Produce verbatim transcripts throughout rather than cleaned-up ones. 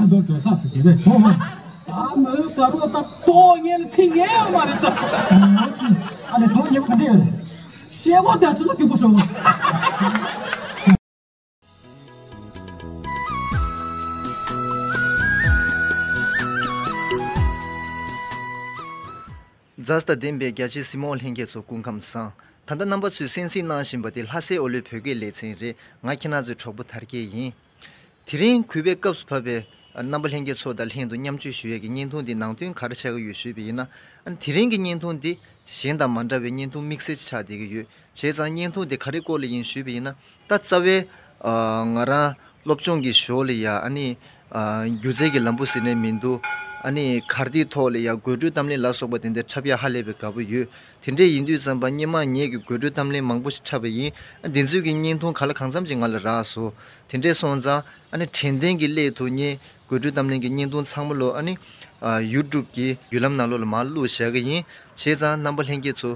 མདོར་བསྡུས་ཚར་ཟེར་གྱི་རེད། ཨ་མོའི་དགའ་རོགས་ད་ཏོག་ངན་ལ་ཚིག་ངན་ཡོད་མ་རེད་ད། ཨ་ནི་ཏོག་ངན་པ་ག་འདྲ་ཡོད་རེད། ཤེས་གོ་དེ་སོ་སོ་སྐྱིད་པོ་ཤོག་མཛའ་བརྩེ་ལྡན་པའི་རྒྱ་ཆེའི་གཟིགས་མོ་ལྷན་རྒྱས་ཚོ་སྐུ་ཁམས་བཟང་། ད་ལྟ་རྣམ་པ་ཚོས་གསན་གཟིགས་གནང་བཞིན་པ་དེ་ལྷ་སའི་ཨོ་ལོའི་བོད་སྐད་ལེ་ཚན་རེད། ང་ཁྱེད་རང་ཚོའི་གྲོགས་པོ་དར་རྒྱས་ཡིན། དེ་རིང་གུས་པའི་སྐབས་སུ་བབས་པའི་རྣམ་པ་ལྷན་རྒྱས་ཚོ་དང་ལྷན་དུ་མཉམ་སྤྱོད་ཞུ་ཡས་ཀྱི་བརྙན་ཐུང་འདི་ནང་དོན་ག་རེ་ཆགས་ཀྱི་ཡོད་ཞུས་པ་ཡིན་ན། ཨ་ནི་དེ་རིང་གི་བརྙན་ཐུང་འདི་གཞན་དང་མ་འདྲ་བའི་བརྙན་ཐུང་དམིགས་བསལ་ཅིག་ཆགས་བསྡད་ཀྱི་ཡོད། བྱས་ཙང་བརྙན་ཐུང་འདི་ག་རེ་སྐོར་ལ་ཡིན་ཞུས་པ་ཡིན་ན། ད་རྩ་བའི་ང་རང་སློབ་སྦྱོང་གི་ཞོར་ལ་ཡ་ཨ་ནི་སྒྱུ་རྩལ་གྱི་ལམ་བུ་ཟེར་ནས་མི་འདུག་ཨ་ནི་གར་སྟེགས་ཐོག་ལ་ཡ་དགོད་བྲོའི་གཏམ་གླེང་ལ་སོགས་པ་དེ་འདྲ་འཁྲབ་ཡ་ཧ་ལས་པའི་དགའ་པོ་ཡོད། དེ་འདྲས་ཡིན་དུས་ཙམ་པ་སྔོན་མ་ངེད་ཀྱིས་དགོད་བྲོའི་གཏམ་གླེང་མང་པོ་ཞིག་འཁྲབ་པ་ཡིན། ཨ་འདི་ཚོའི་གི་བརྙན་ཐུང་ག་ལ་གང་འཚམ་ཅིག་ང་ལ་རག་སོང་། དེ་འདྲས་སོང་ཙང་ཨ་ནི་དྲན་རྟེན་གྱི་སླད་དུ་ངས་དགོད་བྲོའི་གཏམ་གླེང་གི་བརྙན་ཐུང་ཚང་མ་ལོ་ཨ་ནི་ཡུ་ཊུབ་ཀྱི་བརྒྱུད་ལམ་ནང་ལོགས་ལ་མར་བླུགས་བཞག་གི་ཡིན། བྱས་ཙང་རྣམ་པ་ལྷན་རྒྱས་ཚོ་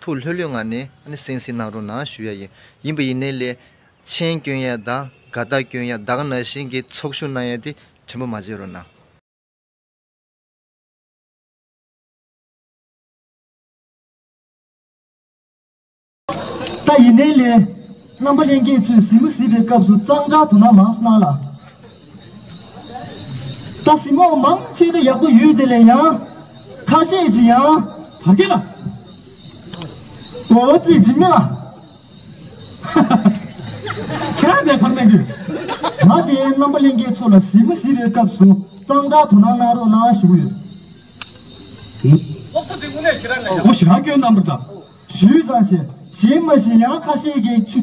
ཐུགས་ལྷོད་ལྷོད་ངང་ནས་ཨ་ནི་གསན་གཟིགས་གནང་རོགས་གནང་ཞུ་ཡ་ཡིན། ཡིན་པ་ཡིན་ནའི་ལས་མཆན་སྐྱོན་ཡ་དང་དགའ་རྟགས་སྐྱོན་ཡ་ད་ག་ནང་བཞིན་གྱི་ཚོགས་ཞུགས་གནང་ཡ་དེ་དྲན་པ་མ་བརྗེད་རོགས་གནང་། ད་ཡིན་ནའི་ལས། རྣམ་པ་ལྷན་རྒྱས་ཚོས་གཟིགས་མོ་གཟིགས་པའི་སྐབས་སུ་གཙང་སྦྲ་དོ་སྣང་མང་ཙམ་གནང་ལ། ད་གཟིགས་མོ་མང་ཆེ་ད་ཡག་པོ་ཡོད་དེ་ལས་ཡང་། ཁ་ཤས་ཀྱིས་ཡང་། བར་སྐད་ལ། འོ་ཙི་འཇིགས་མེད་ལ། ཁྱེད་རང་དེ་གར་གནང་རྒྱུ། ང་དེ་རྣམ་པ་ལྷན་རྒྱས་ཚོ་ལ་གཟིགས་མོ་གཟིགས་པའི་སྐབས་སུ་གཙང་སྦྲ་དོ་སྣང་གནང་རོགས་གནང་ཞུ་གི་ཡོད། སློབ་གསོ་དེ་དངོས་གནས་ཁྱེད་རང་ལ་ཡག་པོ་ཞེ་དྲག་སྐྱོན་གནང་པ་འདྲ། ཞུས་ཙང་ཆེ། གཞན་མ་གཞན་ཡང་ཁ་ཤས་ཀྱིས་ཆུ་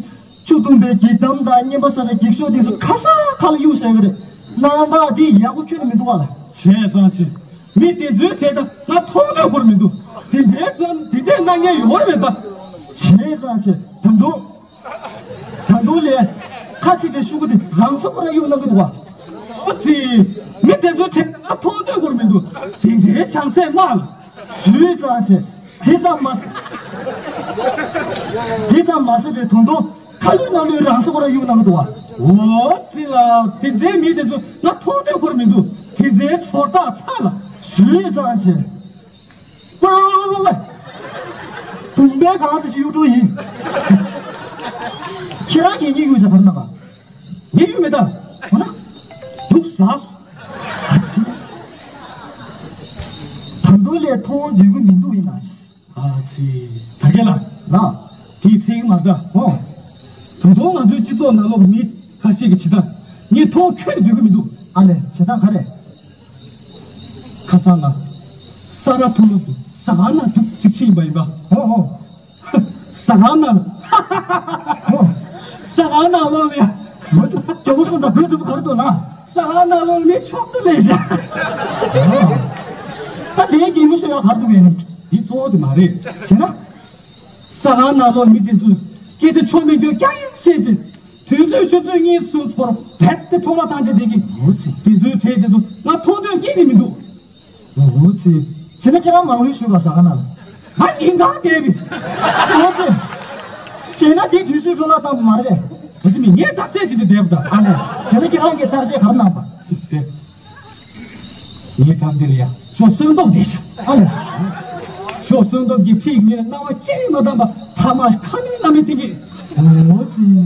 ཆུ་བཏུང་པའི་འགྱིག་དམ་དང་རྔན་པ་ཟ་བའི་འགྱིག་ཤོག་དེ་ཚོ་ཁ་སང་ཁ་ལ་གཡུག་བཞག་གི་རེད། སྣང་བ་དེ་ཡག་པོ་ཁྱོན་ནས་མི་འདུག་བ་ལ། བྱས་ཙང་ཆེ། མི་དེ་ཚོའི་གྲས་ད་ང་མཐོང་ཐོས་ཁོར་མི་འདུག་དེ་འདྲའི་ཙམ་དེ་འདྲའི་སྣང་བརྙན་ཡོད་རེད་ད། བྱས་ཙང་ཆེ། ད་དུང་། ད་དུང་ལས། ཁ་ཆེ་བའི་ཤུ་གུ་དེ་རང་སོ་ཁོ་ར་གཡུག་གནང་གི་འདུག་བ། ཨོ་ཙི། མི་དེ་ཚོའི་གྲས་ད་ང་མཐོང་ཐོས་ཁོར་མི་འདུག་དེ་འདྲའི་བྱང་ཚད་དམའ་ལ། ཞུས་ཙང་ཆེ། དེ་ཙམ་མ་ཟད། དེ་ཙམ་མ་ཟད་པའི་དོན་དུ་ཁ་ལུད་སྣ་ལུད་རང་སོ་ཁོ་ར་གཡུག་གནང་གི་འདུག་བ། ཨོ་ཙི་ལ་དེ་འདྲའི་མི་དེ་ཚོ་ང་མཐོང་ཐོས་ཁོར་མི་འདུག་དེ་འདྲའི་ཚོར་རྟགས་ཚ་ལ། ཞུས་ཙང་ཆེ། ཝེ་ཝེ་ཝེ་ཝེ། དུང་པའི་གང་དུ་ཞིག་གཡུག་འགྲོ་ཡིན། ཁྱེད་རང་གིས་ངའི་གཡུག་བྱ་བར་གནང་བ། ངའི་གཡུག་མེད་ད། འོ་ན། དུག་ཟ། ད་དུང་ལས་མཐོང་འདོད་ཀྱི་མི་འདུག་ཡིན་ན། ཨ་ཙི། ད་གེ་ལ། ལ། དེའི་ཚིག་མ་འདྲ། ཨོ། ད་དུང་ང་ཚོའི་སྤྱི་ཚོགས་ནང་ལོགས་མི་ཁ་ཤས་ཀྱིས་བྱེད་སྟངས་ངས་མཐོང་ཁྱོན་ནས་འདོད་ཀྱི་མི་འདུག་ཨ་ལས། བྱེད་སྟངས་ག་རེ། ཁ་སང་ལ། ས་ར་ཐོ་ལོ་དུ་ཟ་ཁང་ནང་རྒྱུག་ཅིག་ཕྱིན་པ་ཡིན་པ། ཨོ་ཨོ། ཟ་ཁང་ནང་། ཨོ། ཟ་ཁང་ནང་ལོགས་ནས། མོ་དུ་རྒྱལ་པོ་སུ་དང་བོད་དུ་གར་དུ་ན། ཟ་ཁང་ནང་ལོགས་ནས་ཆོག་ཏུ་ལས་བཞག་ད་དེའི་གི་མི་ཤོད་ཡ་གར་དུ་ཡིན། འདི་གཙོ་བོ་དེ་མ་རེད། བྱས་ན། ཟ་ཁང་ནང་ལོགས་མི་དེ་ཚོས་སྐད་ཆ་ཆོ་མེད་རྒྱུ་རྐྱང་ཡང་བཤད་ཅིང་། དུས་ཚོད་ཆུ་ཚོད་གཉིས་གསུམ་འཁོར་བད་དེ་འཕྲོ་བརླག་བཏང་བྱས་བསྡད་ཀྱི། འོ་ཙི། དེ་ཚོའི་གྲས་དེ་ཚོ་ང་མཐོང་ཐོས་སྐྱེས་ནས་མི་འདུག་འོ་ཙི། བྱས་ན་ཁྱེད་རང་མང་ལོས་ཞུས་པ་ཟ་ཁང་ནང་ལ། ང་ཉིན་གང་བསྡད་པའི། འོ་ཙི། བྱས་ན་དེ་དུས་ཚོད་འཕྲོ་བརླག་བཏང་བ་མ་རེད། འོ་ཙི་མི་ངས་བརྟག་དཔྱད་བྱེད་དུ་བསྡད་པ་དང་ཨ་ནི། བྱས་ན་ཁྱེད་རང་གིས་བརྟག་དཔྱད་ག་རེ་གནང་པ། དེ། ངའི་འགྲམ་དེ་ལ་ཡ་ཞོ་སོན་ཏོག་བསྡད་ཤག་ཨ་ལས། ཞོ་སོན་ཏོག་གི་ཁྲིད་ངས་སྣང་བ་ཅི་ཡང་མ་བཏང་པ་ཐ་མ་ཁ་མིན་ལ་མིན་དེ་གི། འོ་ཙི།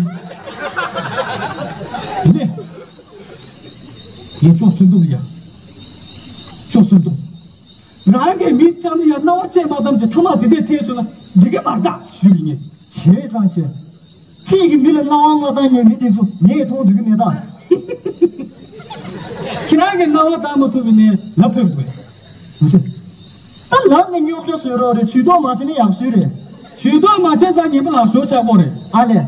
དེ་ནས་ངས་ཞོ་སོན་ཏོག་ལ་ཡ། ཞོ་སོན་ཏོག་རང་གི་མི་ལྕམ་ལ་ཡ་སྣང་བ་ཅི་ཡང་མ་བཏང་ཅི་ཐ་མ་དེ་འདྲས་ཐེབས་སོང་ན་འགྲིག་གི་མ་རེད་ད་ཞུས་པ་ཡིན། བྱས་ཙང་བྱས། ཁྱེད་ཀྱི་མི་ལ་སྣང་བ་མ་བཏང་མཁན་མི་དེ་ཚོ་ངས་མཐོང་འདོད་ཀྱི་མེད་ད། ཁྱེད་རང་གི་སྣང་བ་བཏང་མ་ཐུབ་པ་ནས་ལབ་ཕོད་པ་རེད། ད་ལབ་ནས་རྙོག་དྲ་བཟོས་རོགས་རེད། ཇུས་གཏོགས་མ་བྱས་ན་ཡག་ཤོས་རེད། ཇུས་གཏོགས་མ་བྱས་ཙང་ངན་པ་ལག་ཤོར་ཆགས་ཀྱི་རེད། ཨ་ལས།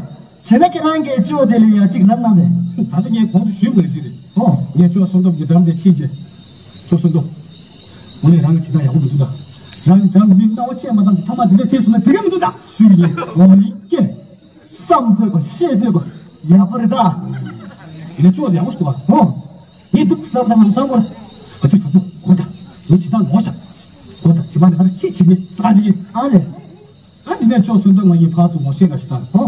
བྱས་ན་ཁྱེད་རང་གིས་ཅོ་དེ་ལ་ཡང་གཅིག་ལབ་གནང་རེད། ད་ལྟ་ངས་གོང་དུ་ཞུས་པ་ཞིག་རེད། ཨོ། ངས་ཅོ་སོ་མདོག་གི་འགྲམ་དེ་ཕྱིན་རྗེས། ཅོ་སོ་མདོག་དངོས་གནས་རང་གི་བྱེད་སྟངས་ཡག་པོ་མི་འདུག་ད། རང་གི་འགྲམ་གྱི་མི་སྣང་བ་བཅད་མ་བཏང་གི་ཐ་མ་དེ་འདྲ་ཐེབས་སོང་ན་འགྲིག་གི་མི་འདུག་ད་ཞུས་ཡིན། འོ་ཡིན་ཀྱེ། བསམ་ཕོད་པ་ཤེས་ཕོད་པ་ཡག་པོ་རེད་ད། ངས་ཅོག་ཡག་པོ་ཞིག་འདུག་ཨ། ཧོ། ངས་འདུག་བསམ་བསམ་བསམ་བསམ་བསམ་བསམ། ཨ་ཙི་ཙི་ཙི་གོ་ད། ངས་ཇི་ལྟར་ལོག་བཞག་གོ་ད་ཇི་མ་ནས་ཁ་ཆེ་ཆེ་མི་ཙག་ཅིག་གིས་ཨ་ལས། ཨ་ནི་ནས་ཅོག་སུན་ཏོག་ང་ཡིན་ཕར་ཚུར་ངོ་ཤེས་འགའ་ཞིག་དང་ཧོ།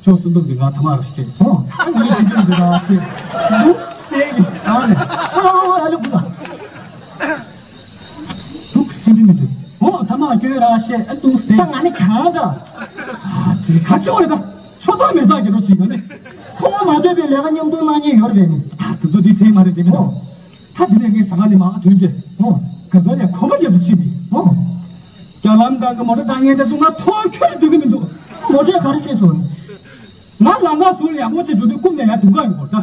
ཅོག་སུན་ཏོག་གིས་ང་ཐ་མག་རེ་ཞིག་སྤྲད་ཧོ། ཨ་ནི་ངས་ཅི་ཅི་འདི་ར་ཅི། འདུག་སྟེ། ཨ་ལེ། ཨ་ཨ་ཨ་ལེ་བུ་ལ། ཐུགས་སུན་འབྲིང་མི་འདུག་ཨོ་ཐ་མག་སྐྱོན་ར་བཤད་ཨ་ཏུང་སེ། ད་ང་ནི་གང་ག་ཨ་ཙི་ཁ་ཕྱོགས་རེད་ད། ཆོ་ཐོག་མི་ཚག་གི་རོ་ཞིག་ག་ནི། ཁོ་བ་མ་སྡོད་པའི་ལས་ཀ་མཉམ་དུ་གནང་མཁན་ཡོད་རེད་ནི། ད་དེ་ཚོ་འདི་ཚེ་མ་རེད་དེ་མི་འདུག་ཨོ། ད་དེ་ནས་ངས་ཟ་ཁང་ནས་མར་ཐོན་རྗེས། ཨོ། ག་ཚོད་ནས་གོམ་པ་རྒྱབ་ཏུ་ཕྱིན་པས། ཨོ། རྒྱ་ལམ་སྒང་གི་མོ་ཊ་བཏང་མཁན་དེ་ཚོ་ང་མཐོང་ཁྱོན་ནས་འདོད་ཀྱི་མི་འདུག་མོ་ཊས་ག་རེ་བཤད་སོང་། ང་ལམ་ཁ་ཟུར་ཡག་པོ་ཅིག་འགྲོ་དུས་རྐུབ་ནས་ཡར་རྡུང་ག་ཡོང་གོ་ད།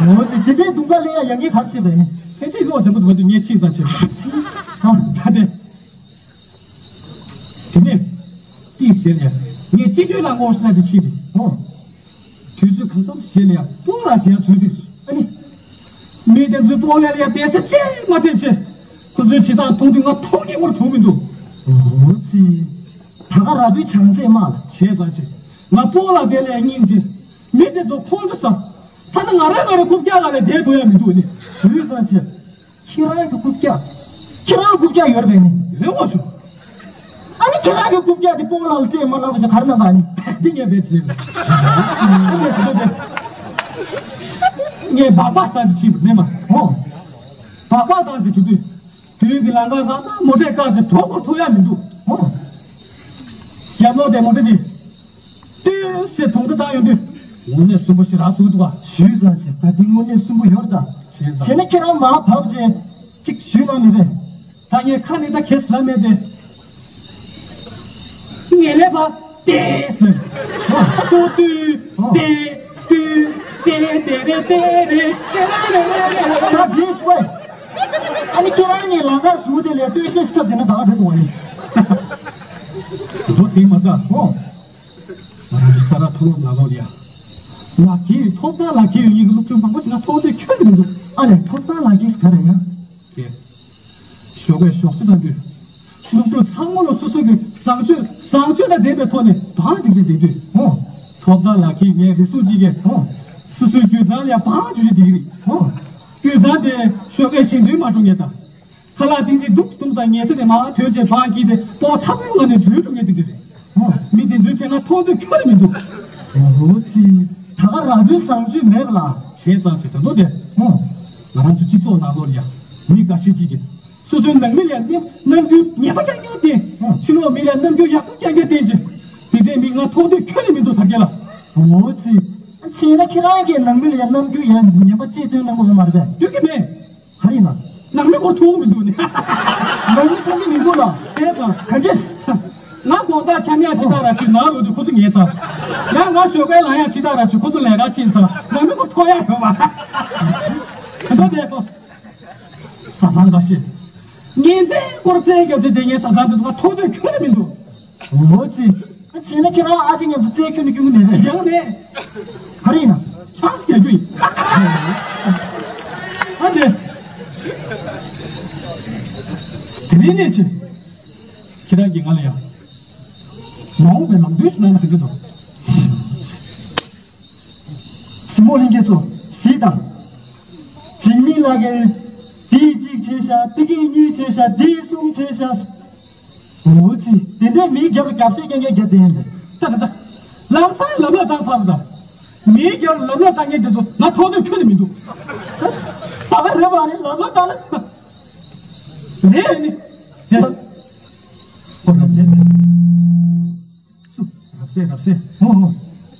ཨོ་ཙི་དེ་འདྲའི་རྡུང་ག་ལེན་ཡ་ཡང་ངས་ག་རེ་བྱེད་པ་ཡིན། ཕལ་ཆེར་གློག་འཇམ་པོ་འདུག་པ་དེ་ངས་ཕྱིན་ཙང་བྱེད་པ། ཨ་ད་དེ། དེ་ནས། ཏིས་ཟེར་ཡ། ངས་སྤྱི་སྤྱོད་ལ་ངོ་ཤེས་ན་དེ་ཕྱིན་པས། ཨོ། དུས་ཚོད་གང་འཚམ་ཞིག་ལ་ཡ་སྤོ་ལགས་ཞེས་ཡ་འཛུལ་དུས། ཨ་ནི། མི་དེ་ཚོའི་སྤོ་ལགས་ལ་ཡ་བསྡད་ས་ཅིག་མ་སྤྲད་ཅེས། ཁོ་ཚོའི་བྱེད་སྟངས་མཐོང་དུས་ང་མཐོང་ནས་མར་གྲོངས་མི་འདུག་ཨོ་ཙི། ད་ག་ར་བུའི་བྱང་རྩེ་དམག་ལ་བྱས་ཙང་ཅིག་ང་སྤོ་ལགས་དེ་ལ་སྙིང་རྗེ། མི་དེ་ཚོ་མཐོང་དུས་ས། ད་ནི་ང་རང་ང་རང་རྐུབ་བཀྱག་ལ་ལས་བསྡད་ཐུབ་ཡ་མི་འདུག་ནི། དུས་ཙང་ཅིག་ཁྱེད་རང་གི་རྐུབ་བཀྱག་ཁྱེད་རང་རྐུབ་བཀྱག་ཡོད་རེད་པས་ནི། ཡོད་ངོ་ཆུ། ཨ་ནི་ཁྱེད་རང་གི་རྐུབ་བཀྱག་དེ་སྤོ་ལགས་ལ་སྤྲད་མ་གནང་བ་ཞིག་ག་རེ་གནང་བ་ནི། འདི་ངས་བེད་སྤྱད། ངས་སྦག་སྦག་བཏང་ཅིག་ཕྱིན་པ་མེད་མ། ཨོ། སྦག་སྦག་བཏང་ཅིག་དུས་དུས། དུས་ཀྱི་ལམ་ཁ་ཁག་ན་མོ་ཊས་བཀག་ཅིག་གྲོགས་པོར་ཐུག་ཡ་མི་འདུག་ཨོ། རྒྱབ་ལོགས་དེ་མོ་ཊ་དེ། ཏོག་ཙམ་དུང་སྒྲ་བཏང་ཡོང་དུས། དངོས་གནས་སུན་པོ་ཞིག་རག་སོང་འདུག་ག་ཞུས་ཙང་ཞིག་ད་འདི་དངོས་གནས་སུན་པོ་ཡོད་ད། བྱས་ན་ཁྱེད་རང་མར་བབས་རྗེས་ཅིག་ཞུས་ན་མི་རེད། ད་ངས་ཁ་ནས་ད་གས་ལབ་མེད་དེ། ངས་ལས་པ་ཏེས་ལབ། ཏུ་ཏུ་ཏེ་ཏུ་ཏེ་ཏེ་རེ་ཏེ་རེ་ཏེ་རེ་རེ་རེ་རེ། ད་དེ་ཤོད། ཨ་ནི་ཁྱེད་རང་གཉིས་ལམ་ཁར་ཟུར་དེ་ལས་སྟོད་གཞས་ཤོད་དེ་ན་ད་ག་རེད་འདུག་བ་ནི། མདོ་དེ་མ་ད་ཧོ། ང་རང་ཚོ་ས་ར་མཐོ་སློབ་ནང་ལོགས་ལ་ཡ། ལག་ཁྱེར་ཐོབ་ཐང་ལག་ཁྱེར་ཡོད་མཁན་གྱི་སློབ་ཕྲུག་མང་པོ་ཞིག་ང་མཐོང་དུས་ཁྱོན་ནས་མི་འདུག་ཨ་ལས་ཐོབ་ཐང་ལག་ཁྱེར་ག་རེ་ཡ། དེ། ཞོགས་པའི་ཞོགས་ཇ་དང་དུས། སློབ་ཕྲུག་ཚང་མ་ལ་སོ་སོ་གི་བཟང་སྤྱོད་བཟང་སྤྱོད་དང་ལྡན་པའི་ཐོག་ནས་བང་སྒྲིག་བྱས་བསྡད་དུས་ཧོ། ཐོབ་ཐང་ལག་ཁྱེར་ངའི་རེ་ཟུང་གཅིག་གིས་ཧོ། སོ་སོའི་རྒྱུ་ཆ་ལ་ཡ་བང་སྒྲིག་བྱས་བསྡད་ཀྱི་རེད་ཧོ། རྒྱུ་ཆ་དེ་ཞོགས་ཀས་ཞིང་དུས་མ་འགྲོ་ངེས་དང་། ཁ་ལག་ཏིང་ཏིང་འདུག་འདུག་དང་ཉལ་ས་ནས་མར་ཐོན་རྗེས་བང་གིས་ཏེ་ལྟོ་ཚ་པོའི་ངང་ནས་འཛུལ་འགྲོ་མཁན་དེ་འདྲ་རེད། ཧོ། མི་དེ་ཚོའི་གྲས་ང་མཐོང་འདོད་ཁྱོན་ནས་མི་འདུག་ཨོ་ཙི། ད་ག་རང་བུའི་བཟང་སྤྱོད་མེད་པ་ལ་བྱས་ཙང་ཞིག་ད་དོ་དེ། ཧོ། ང་རང་ཚོ་སྤྱི་ཚོགས་ནང་ལོགས་ལ་ཡ་མི་འགའ་ཤས་ཅིག་གིས་སོ་སོའི་ནང་མི་ལ་ཡ་རྣམ་རྣམ་འགྱུར་ངན་པ་རྐྱང་རྐྱང་བསྟན། ཕྱི་ལོགས་མི་ལ་ཡ་རྣམ་འགྱུར་ཡག་པོ་རྐྱང་རྐྱང་བསྟན་ཅིང་། དེ་འདྲའི་མི་ང་མཐོང་འདོད་ཁྱོན་ནས་མི་འདུག་ད་ག་ལ། ཨོ་ཙི། བྱས་ན་ཁྱེད་རང་གིས་ནང་མི་ལ་ཡ་རྣམ་འགྱུར་ཡ་ངན་པ་ཅིག་སྟོན་གནང་དགོས་ཡོད་མ་རེད་པས། སྟོན་གྱི་མེད། ག་རེ་ཡིན་ན། ནང་མི་སྐོར་མཐོང་གི་མི་འདུག་ནི། ནང་མི་མཐོང་གི་མི་འདུག་ལ། དེ་ཙང་ག་འདྲས། ང་དགོང་དག་འཁྱམ་ཡག་ཅི་ལྟར་ར་ཅིག་ནང་ལོག་དུས་ཁོ་ཚོ་ཉལ་ཚར། ཡང་ང་ཞོགས་པའི་ལངས་ཡག་ཅི་ལྟར་ར་ཅིག་ཁོ་ཚོ་ལས་ཀ་ཕྱིན་ཚར། ནང་མི་སྐོར་མཐོང་ཡག་ཡོད་མ་རེད། དེ་འདྲ་བྱས་ཁོ། བཟའ་ཚང་འགའ་ཤས། ཉིན་མཚན་སྐོར་རྩེད་རྒྱབ་ཚེ་དེ་ངའི་བཟའ་ཚང་དེ་ཚོ་ང་མཐོང་འདོད་ཁྱོན་ནས་མི་འདུག་ཨོ་ཙི། བྱས་ན་ཁྱེད་རང་ཨ་ཅེ་མཉམ་དུ་རྩེད་ཁྱོན་ནས་ཁྱོན་གྱི་མེད་པས། ཡང་མེད། ག་རེ་ཡིན་ན། ཆང་སྐྱེལ་རྒྱུ་ཡིན། ཨ་ནི། དེ་རིང་ནས་ཕྱིན། ཁྱེད་རང་གིས་ང་ལ་ཡང་། མ་འོངས་པའི་ལམ་སྟོན་ཞིག་གནང་ན་ག་འདྲ་འདུག་གཟིགས་མོ་ལྷན་རྒྱས་ཚོ་གཟིགས་དང་། འཇིགས་མེད་ལགས་ཀྱིས་འདི་གཅིག་བྱས་ཤག་འདི་གཉིས་བྱས་ཤག་འདི་གསུམ་བྱས་ཤག་ཨོ་ཙི། དེ་འདྲའི་མིའི་རྒྱབ་ལ་རྒྱབ་བཤད་རྐྱང་རྐྱང་རྒྱབ་བསྡད་ཡིན་པས། ད་ད་ད། ལམ་སང་ལབ་ལ་བཏང་ཚར་བ་དང་། མིའི་རྒྱབ་ལ་ལབ་ལ་བཏང་མཁན་དེ་ཚོ་ང་མཐོང་འདོད་ཁྱོན་ནས་མི་འདུག་ད་ག་རེད་པ་ནི་ལབ་ལ་བཏང་ལ། རེད་ནི། རེད། ཁོ་རབ་བྱས་ཏེ། སུ། རབ་གསལ་རབ་གསལ། ཧོ་ཧོ།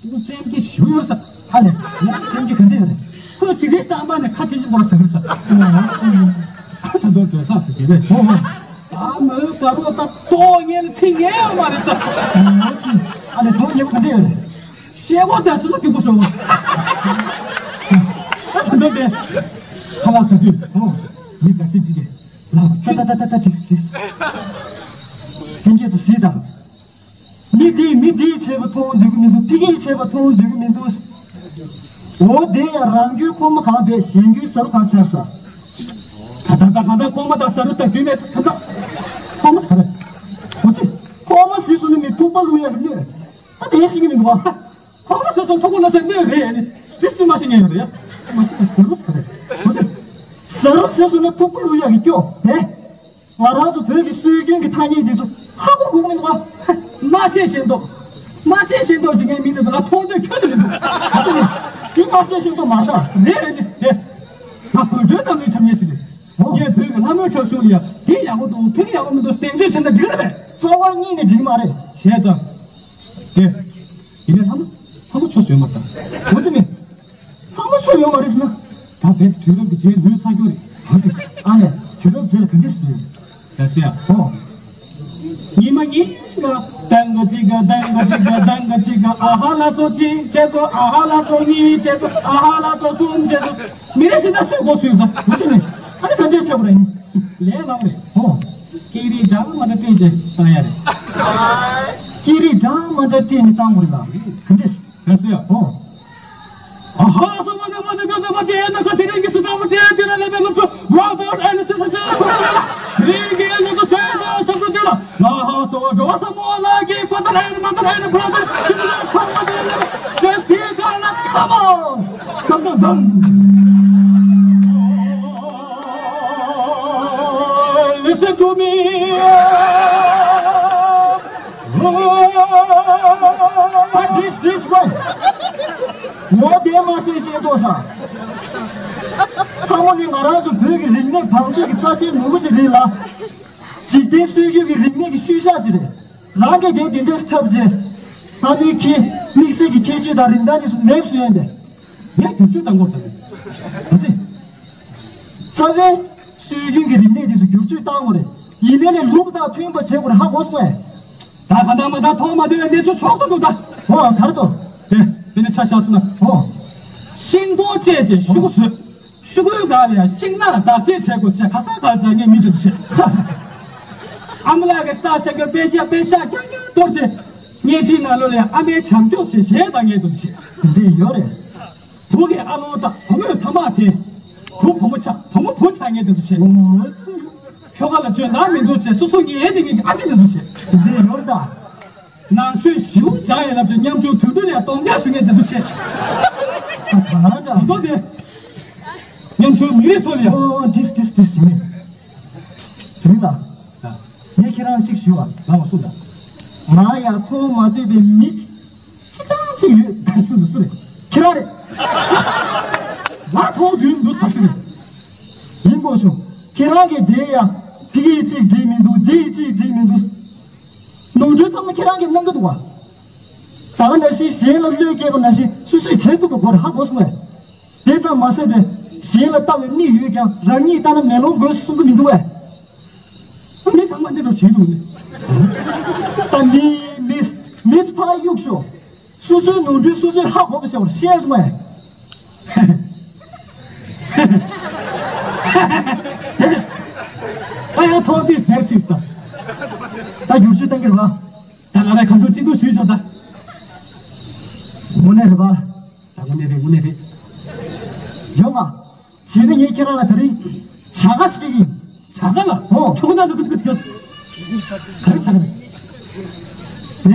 ཁོ་སེམས་ཀྱི་ཞུ་ཡོད་ས། ཧ་ལས། ངས་སེམས་ཀྱི་ག་འདྲ་ཡོད་རེད། ཁོ་ཅི་རེད་བཏང་པ་ནས་ཁ་ཆེ་ཆེ་པོ་ལ་ཟེར་ཡོད་ས། ཁ་ད་དོ་བྲེལ་ས་ཟེར་གྱི་རེད། ཧོ་ཧོ། ད་མོའི་དགའ་རོགས་ད་ཏོག་ངན་ཚིག་ངན་ཡོད་མ་རེད་ས། ཨ་ལས་དོ་ཉེ་པོ་ག་འདྲ་ཡོད་རེད། ཤེས་གོ་དེ་སུ་སུ་སྐྱིད་པོ་ཤོག་ཨ་ད་དོ་དེ། ཁ་ལག་ཟ་དུས། ཧོ། མི་འགའ་ཤས་ཅིག་གིས། ལགས། ད་ད་ད་ད་ད་དེ་དེ། ལྷན་རྒྱས་ཚོ་གཟིགས་དང་། མི་འདིས་མི་འདིས་བྱས་པ་མཐོང་འདོད་ཀྱི་མི་འདུག་ཕ་གིས་བྱས་པ་མཐོང་འདོད་ཀྱི་མི་འདུག་འོ་དེ་ཡང་རང་རྒྱུའི་ཕོ་མོ་གང་བས་གཞན་རྒྱུའི་ཟ་རུ་གང་ཆགས་ས། ད་ད་ད་ད་ཕོ་མོ་དང་ཟ་རུ་ད་རྒྱུས་མེད་ད་ད། ཕོ་མོ་ག་རེ། འོ་དེ། ཕོ་མོ་ཟེར་སོང་ན་མི་ཐུག་པ་བླུག་ཡག་གི་མི་རེད། ད་དེ་ཤེས་ཀྱི་མི་འདུག་བ། ཕོ་མོ་ཟེར་སོང་ཐུག་པ་བླུག་ས་གནོད་རེད་ནི། དེ་སུས་མ་ཤེས་ངེས་ཡོད་རེད། ཟ་རུ་ག་རེ། འོ་དེ། ཟ་རུ་ཟེར་སོང་ན་ཐུག་པ་བླུག་ཡག་གི་སྐྱོ་དེ། ང་རང་ཚོ་བོད་ཀྱི་སྲོལ་རྒྱུན་གྱི་ཐ་སྙད་འདི་ཚོ་ཧ་གོ་གོ་གི་མི་འདུག་ག་མ་ཤེས་ཤེས་མདོག་མ་ཤེས་ཤེས་མདོག་བྱེད་མཁན་མི་འདི་ཚོ་ང་མཐོང་འདོད་ཁྱོན་ནས་མི་འདུག་ཨ་ཙི་ནི། འདི་མ་ཤེས་ཤེས་མདོག་མ་རེད་རེད་ནི་དེ། ད་བོད་དོན་དང་ལུས་ཐུབ་ངེས་ཅི་རེད། ངས་བོད་ཀྱི་ལྷ་མོའི་ཁྲབ་གཞུང་ལ་ཡ་དེ་ཡག་པོ་འདུག་དེ་ཡག་པོ་མི་འདུག་གདེང་ཚོད་བྱས་ན་འགྲིག་རེད་པས། རྩ་བ་ཉིད་ནས་འགྲིག་མ་རེད། བྱས་ཙང་། དེ། ཡིན་ནའི་ལྷ་མོ། ལྷ་མོ་ཆོ་ཡོད་མ་རེད། འོ་དེ་མིན། ལྷ་མོ་ཆོ་ཡོད་མ་རེད་ཟེར་ན། ད་བོད་དུས་རབས་ཀྱི་རྗེས་ལུས་ཚར་རྒྱུ་རེད། ཨ་ནི། དུས་རབས་རྗེས་ལ་ག་འདྲས་ཟེར། ཡ་ཟེར་ཡ། ཨོ། ཉི་མ་ཉི་མ། ཏང་ག་གཅིག་ག་ཏང་ག་གཅིག་ག་ཏང་ག་གཅིག་ག་ཨ་ཧ་ལ་སོ་གཅིག་བྱེད་དགོས། ཨ་ཧ་ལ་སོ་གཉིས་བྱེད་དགོས། ཨ་ཧ་ལ་སོ་གསུམ་བྱེད་དགོས། མི་རེ་ཞིག་ན་སུས་མགོ་ཚོས་ས་འུ་ཅི་ནི། ཨ་ནི་ག་འདྲས་བྱེད་དགོས་རེད། ལས་ལངས་རེད། ཧོ། ཀི་རི་འདྲ་མ་འདྲ་སྤྲད་རྗེས་བཏང་ཡ་རེད། ཀི་རི་འདྲ་མ་འདྲ་སྤྲད་ནས་བཏང་དགོས་རེད་ལ། ག་འདྲས། ག་ཟེར་ཡ། ཧོ། ཨ་ཧ་སོ་མ་ན་མ་ན་ག་ན་མ་དེ་ན་ག་དེ་རིང་གི་སུ་ཙམ་དེ་དེ་ན་ལེ་མེ་ལོ་ཚོ་Robert and Sister Jones། དེ་གི་ལོ་ཚོ་སེ་ན་ཤ་ཀུ་དེ་ལ་ལ་ཧ་སོ་འགྲོ་བ་ས་མོ་ལ་གི་father and mother and brother sister ཁ་མ་དེ་ལ་ཟེར་དེ་ག་ན་ཁ་མོ། དམ་དམ་དམ། Listen to me. But this, this way. ངོ་དེ་མ་ཤེས་ཅེས་ལྟོས་ས། ཁ་མོ་ནི་ང་རང་ཚོ་བོད་ཀྱི་རིག་གནས་བང་མཛོད་ཀྱི་རྩ་ཆེན་ནོར་བུ་ཞིག་རེད་ལ། འཇིག་རྟེན་སྲོལ་རྒྱུན་གྱི་རིག་གནས་ཀྱི་ཤུལ་བཞག་ཅིག་རེད། རང་གིས་དེ་དེ་འདྲས་ཁྱབ་རྗེས། ད་ནི་ཁྱེད་དམིགས་བསལ་གྱི་ཁྱད་ཆོས་དང་རིན་ཐང་ནི་སུ་མེད་སུ་ཡོད་དེ། ངས་བསྒྱུར་བཅོས་བཏང་དགོས་ཟེར། ད་ཅི། རྩ་བའི་སྲོལ་རྒྱུན་གྱི་རིག་གནས་དེ་ཚོ་བསྒྱུར་བཅོས་བཏང་དགོས་རེད། ཡིན་ནའི་ལས་ལུགས་དང་མཐུན་པ་བྱེད་དགོས་རེད། ཧ་གོ་སོང་ངས། ད་ག་ནང་མ་ད་ཐོག་མ་དེ་གནས་ཚུལ་ཕྱོགས་སུ་འདུག་ད། ཧོ་གར་དོ། དེ་དེ་ནི་ཆ་བཞག་སོང་ན། ཧོ། ཤིང་སྡོང་བཅད་ཅིང་ཤོག་བུ་བཟོས། ཤོག་གུའི་སྒང་ལ་ཡང་ཤིང་ནགས་བརྡབ་གཅོད་བྱེད་དགོས་ཞེས་ག་ས་ག་རྫ་ངན་མི་འདུག་ཞེས། ཨ་མ་ལགས་ཀྱི་ས་ཞབས་ཀྱི་པད་ཤག་པད་ཤག་རྐྱང་རྐྱང་གཏོར་བྱས། བརྙན་འཕྲིན་ནང་ལོགས་ལ་ཡང་ཨ་མའི་བྱམས་སྐྱོང་ཞེས་གཞས་བཏང་མཁན་འདུག་ཞེས། འདི་ཡོད་རེད། བུ་གི་ཨ་ལོང་དང་བུ་མོས་ཐ་མག་འཐེན། བུ་བུ་མོ་ཆགས། བུ་མོ་བུ་ཆགས་མཁན་དེ་ཚོ་བྱེད། ཁྱོ་ག་ལ་སྤྱོད་ནག་མི་འདུག་ཅེས་སོ་སོ་ངའི་ཨེ་དེ་ངེད་ཀྱི་ཨ་ཅེ་དེ་ཚོ་བྱེད། འདི་ཡོད་ད། ནང་ཆོས་ཞིའུ་འཇག་ཡིན་ལབ་ཅེས་ཉམ་ཆུང་དུད་འགྲོ་ལ་ཡང་གདོང་རྒྱག་ཞུ་མཁན་དེ་ཚོ་བྱེད། ད་ག་རང་ད། དེ་ཚོ་དེ། ཉམ་ཆུང་མི་རིགས་ཚོ་ལ་ཡང་། ཨོ་ཨོ་དིས་དིས་དིས་ཞུ་མེད། ཞུ་མེད་ད། ངས་ཁྱེད་རང་གཅིག་ཞུ་བ། ལ་མ་སུ་ད། ང་ཡང་ཁོང་མ་ལྟོས་པའི་མི། ཅི་ལྟར་ཅི་ཡོད་ག་སུ་འདུག་སུ་རེད། ཁྱེད་རང་རེད། ང་ཐོག་རྒྱུན་འདུག་ཐག་ཆོད་རེད། ཡིན་དགོས་བྱུང་། ཁྱེད་རང་གིས་དེ་ཡ། ཕི་གིས་གཅིག་འགྲིག་མི་འདུག་འདི་ཡིས་གཅིག་འགྲིག་མི་འདུག་ནོར་འཁྲུལ་ཚང་མ་ཁྱེད་རང་གིས་གནང་གི་འདུག་བ། ད་ག་ནང་བཞིན་གཞན་ལ་བློས་བཀལ་བ་ནང་བཞིན་སུས་སུས་བྱེད་ཐུབ་པ་དགོས་རེད། ཧ་གོ་སོང་ངས། དེ་ཙམ་མ་ཟད་པའི་གཞན་ལ་ལྟ་བའི་མིག་ཡོད་ཀྱང་རང་ཉིད་ལྟ་ན་མེ་ལོང་དགོས་གསུང་གི་མི་འདུག་བས། མི་ཚང་མ་འདི་འདྲ་བྱེད་འདུག་ནི། ད་མི་མི་མི་ཕར་གཡུག་ཤོག་སོ་སོའི་ནོར་འཁྲུལ་སོ་སོས་ཧ་གོ་བ་བྱ་བར་ཤེས་སོང་ངས། ད་ཡང་ཐོག་འདི་ཟེར་ཅིག་ད། ད་བསྒྱུར་བཅོས་གཏང་གི་རེད་བ། ད་ང་རང་གང་འདུག་ཅི་འདུག་ཞུས་ཆོག་ད། དངོས་གནས་རེད་བ། ད་དངོས་གནས་རེད། དངོས་གནས་རེད། ཡོང་ང་། བྱས་ན་ངས་ཁྱེད་རང་ལ་དེ་རིང་བྱ་དགའ་ཞིག་ཡིན། བྱ་དགའ་ལ། ཨོ། ཁྱོད་ན་འདུག་འདུག་འདུག་ག་རེ་བྱ་དགའ་རེད། ནས་ཡ།